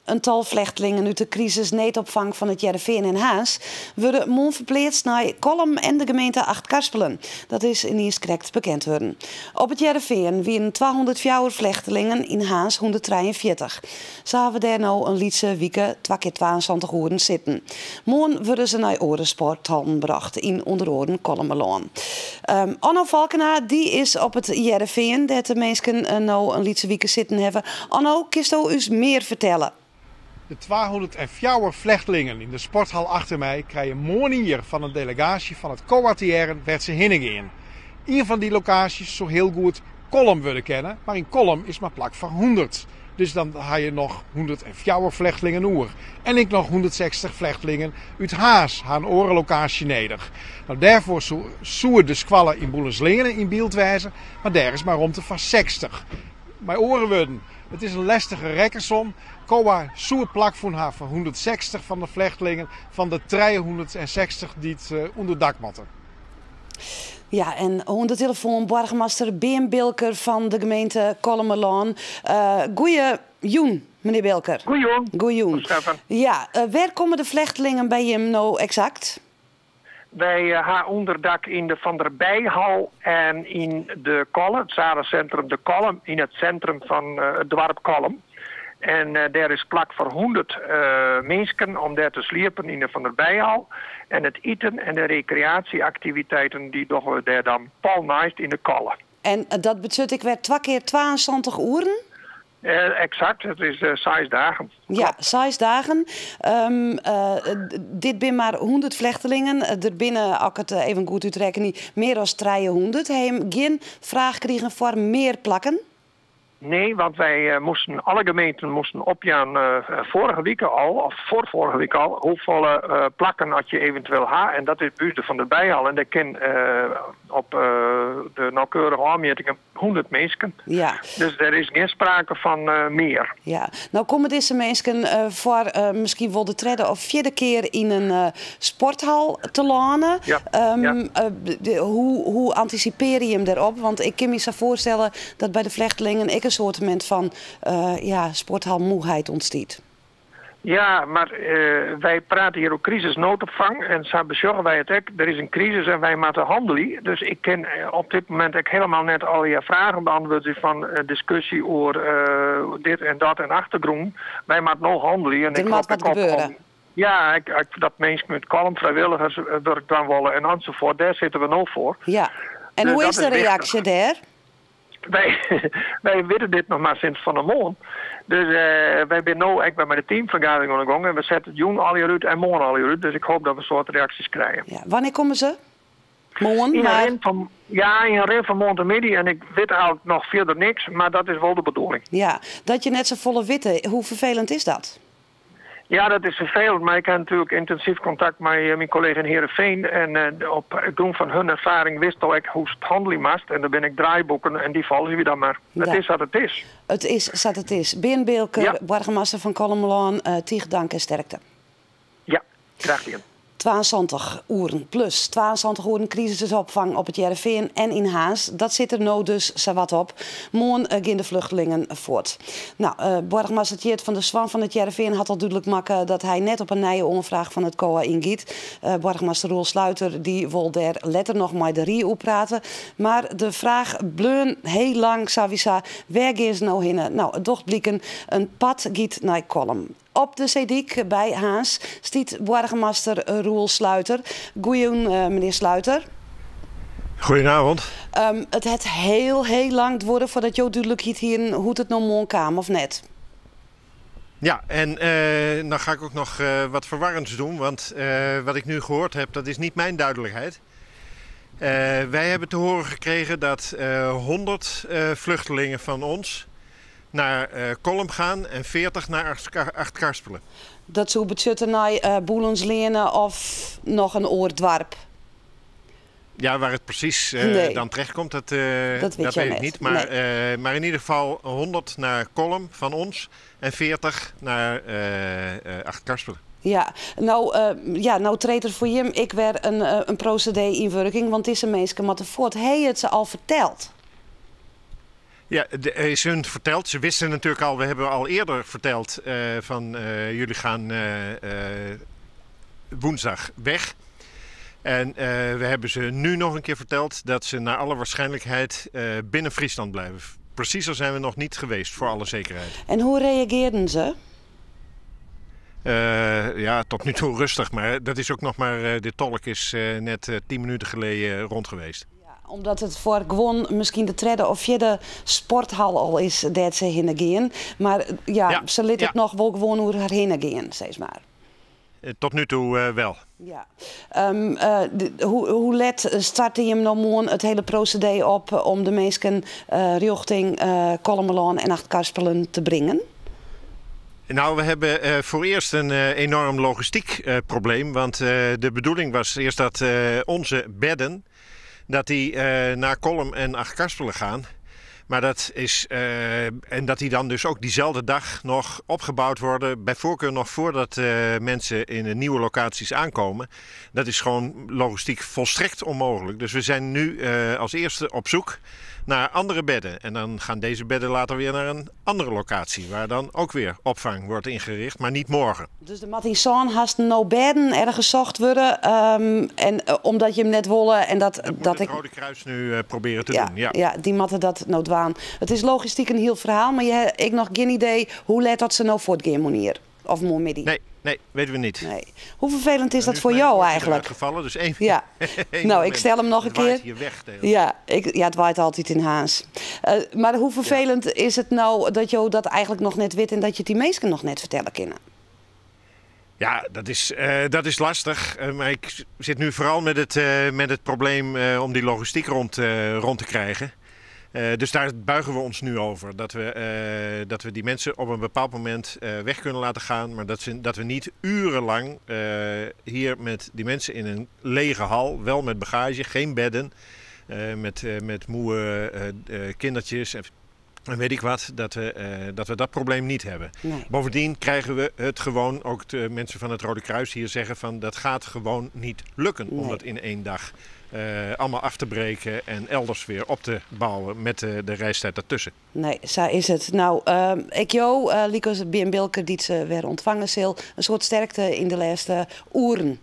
In tal flechtlingen út de krisisneedopfang fan It Hearrenfean en Harns wurde moarn ferpleatst nei Kollum en de gemeente Achtkarspelen. Dat is yniens krekt bekend wurden. Op It Hearrenfean wienen 204 flechtlingen, yn Harns 143. Se hawwe dêr no in lytse wike, twa kear 72 oeren, sitten. Moarn wurde se nei oare sporthallen brocht, yn ûnder oaren Kollumerlân. Onno Falkena dy is op It Hearrenfean, dêr't de minsken no in lytse wike sitten hawwe. Onno, kinsto ús mear fertelle? De 204 flechtlingen yn de sporthal achter my krije moarnier fan in delegaasje fan it COA te hearren wêr't se hinne gean. Ien fan dy lokaasjes soe hiel goed Kollum wurde kinne, mar yn Kollum is mar plak foar 100. Dus dan ha je noch 104 flechtlingen oer. En ek noch 160 flechtlingen út Harns ha in oare lokaasje nedich. No, dêrfoar soe de skoalle yn Boelensleane yn byld wêze, mar dêr is mar romte foar 60. Mei oare wurden, it is in lestige rekkensom. COA soe plak fûn ha foar 160 fan de flechtlingen fan de 360 dy't ûnder dak moatte. Ja, en oan de telefoan boargemaster Bearn Bilker fan de gemeente Kollumerlân. Goeie jûn, menear Bilker. Goeie. Goeie. Stefan. Ja, wêr komme de flechtlingen by jim no eksakt? Wy ha ûnderdak yn de Van der Bijhal en yn de Kolle, it zalencentrum De Kolle, yn it sintrum fan it doarp Kollum. En dêr is plak foar 100 minsken om dêr te sliepen yn de Van der Bijhal. En it iten en de rekreaasje-aktiviteiten dy dogge we dêr dan pal neist yn de Kolle. En dat betsjut ek wer twa kear 72 oeren? Eksakt, it is 6 dagen. Ja, 6 dagen. Dit binne mar 100 flechtlingen. Der binne, as ik it even goed útrekkenje, mear as 300. Ha jim gjin fraach krigen foar mear plakken? Nee, want wy moasten, alle gemeenten moasten opjaan foarige wike al, of foar foarige wike al, hoefolle plakken as je eventueel ha. En dat is by de Van der Bijhal. En dêr kin op de nauwkeurige oanmjittingen 100 minsken. Dus der is gjin sprake fan mear. Ja. No komme dizze minsken foar miskien wol de tredde of fjirde kear yn in sporthal telâne. Hoe antisipearje jim dêrop? Want ik kin my sa foarstelle dat by de flechtlingen ek in soart fan ja, sporthalmoeheid ûntstiet. Ja, mar wy prate hjir oer krisisnoodopfang en sa besjogge wy it ek. Der is in krisis en wy moatte hannelje. Dus ik kin op dit momint ek hielendal net alle fragen beäntwurdzje fan diskusje oer dit en dat en achtergrûn. Wy moatte no hannelje. En Der ik moat rop wat ek op gebeure. Ja, dat minsken út Kollum frijwilligerswurk dwaan wolle en enzovoort. Dêr sitte we no foar. Ja. En Dus hoe dat is de is wichtich. reaksje dêr? Wy witte dit noch mar sûnt fan 'e moarn. Dus wy binne no ek by de teamfergadering oan 'e gong en we sette jûn allegear út en moarn allegear út. Dus ik hoopje dat we in soad reaksjes krije. Ja. Wannear komme se? Moarn, Yn 'e mar rin fan, ja, yn 'e rin fan moarntemiddei en ik wit eigentlik noch fierder niks, mar dat is wol de bedoeling. Ja, dat je net safolle witte, hoe ferfelend is dat? Ja, dat is ferfelend, mar ik ha natuerlik yntinsyf kontakt mei myn kollega yn Heerenveen en op grûn fan harren erfaring wist al ek hoe't it hannelje moast en der binne ek draaiboeken en dy folgje wy dan mar. It is sa't it is. It is sa't it is. Bearn Bilker, boargemaster fan Kollumerlân, tige tank en sterkte. Ja, graach dien. 72 oeren plus 72 oeren krisisopfang op It Hearrenfean en yn Harns. Dat sit der no dus sawat op. Moarn gean de flechtlingen fuort. No, boargemaster Tjeerd van der Zwan fan It Hearrenfean hat al dúdlik makke dat hy net op in nije oanfraach fan it COA yngiet. Boargemaster Roel Sluiter dy wol dêr letter noch mei de rie oer prate. Mar de fraach bleau hiel lang sawiesa. Wêr gean se no hinne? No, it docht bliken, in part giet nei Kollum. Op de Seedyk by Harns stiet boargemaster Roel Sluiter. Goeie, menear Sluiter. Goedenavond. It hat hiel, hiel lang duorre foardat jo dúdlikheid hiene hoe't it no moarn kaam of net. Ja, en dan ga ik ook nog wat verwarrends doen, want wat ik nu gehoord heb, dat is niet mijn duidelijkheid. Wij hebben te horen gekregen dat 100 vluchtelingen van ons naar Kollum gaan en 40 naar Achtkarspelen. Dat soe betsjutte nei Boelensleane of noch in oar doarp? Ja, waar het precies Nee. dan terechtkomt, Dat weet dat jij weet ik net. niet. Maar, Nee. maar in ieder geval 100 naar Kollum van ons en 40 naar Achtkarspelen. Ja, no, ja, no treedt der foar jim ek wer in prosedee yn wurking, want dizze minsken moatte fuort. Ha je it se al ferteld? Ja, er is hun verteld. Ze wisten natuurlijk al, we hebben al eerder verteld van jullie gaan woensdag weg. En we hebben ze nu nog een keer verteld dat ze naar alle waarschijnlijkheid binnen Friesland blijven. Preciezer zijn we nog niet geweest, voor alle zekerheid. En hoe reageerden ze? Ja, tot nu toe rustig, maar dat is ook nog maar, de tolk is net 10 minuten geleden rond geweest. Ja, omdat het voor gewoon misschien de derde of vierde sporthal al is dat ze heen gaan. Maar ja, ze liet het nog wel gewoon hoe haar heen gaan, zeg maar. Tot nu toe wel. Ja. Hoe let start je hem nou morgen het hele procedé op om de mensen richting Kollumerlân en Achtkarspelen te brengen? Nou, we hebben voor eerst een enorm logistiek probleem. Want de bedoeling was eerst dat onze bedden dat die naar Kollum en Achtkarspelen gaan. Maar dat is, en dat die dan dus ook diezelfde dag nog opgebouwd worden. Bij voorkeur nog voordat mensen in de nieuwe locaties aankomen. Dat is gewoon logistiek volstrekt onmogelijk. Dus we zijn nu als eerste op zoek naar andere bedden. En dan gaan deze bedden later weer naar een andere locatie. Waar dan ook weer opvang wordt ingericht, maar niet morgen. Dus de moatte yn hast no bedden ergens zocht worden. En omdat je hem net wolle en dat, Dat moet dat het ik. Rode Kruis nu proberen te Ja, doen. Ja. ja, die moatte dat no dwaan. Het is logistiek een heel verhaal, maar je hebt ik nog geen idee hoe let dat ze nou voor het manier. Of morgenmiddag. Nee, nee, weten we niet. Nee. Hoe vervelend is En dat nu voor is mijn jou oortje eigenlijk? eruit gevallen, dus één, één Nou, ik moment. stel hem nog een Het waait keer. hier weg tegen. Ja, het waait altijd in Harns. Maar hoe vervelend is het nou dat jou dat eigenlijk nog net weet en dat je het die mensen nog net vertellen kunnen? Ja, dat is lastig. Maar ik zit nu vooral met het probleem om die logistiek rond te krijgen. Dus daar buigen we ons nu over. Dat we die mensen op een bepaald moment weg kunnen laten gaan. Maar dat we niet urenlang hier met die mensen in een lege hal, wel met bagage, geen bedden, met moe kindertjes en weet ik wat, dat we dat probleem niet hebben. Nee. Bovendien krijgen we het gewoon, ook de mensen van het Rode Kruis hier zeggen van dat gaat gewoon niet lukken om Nee. dat in één dag allemaal af te breken en elders weer op te bouwen met de reistijd daartussen. Nee, zo is het. Nou, ik jou, lykas Bearn Bilker, dy't se wer ûntfange sil, in soad sterkte yn de lêste oeren.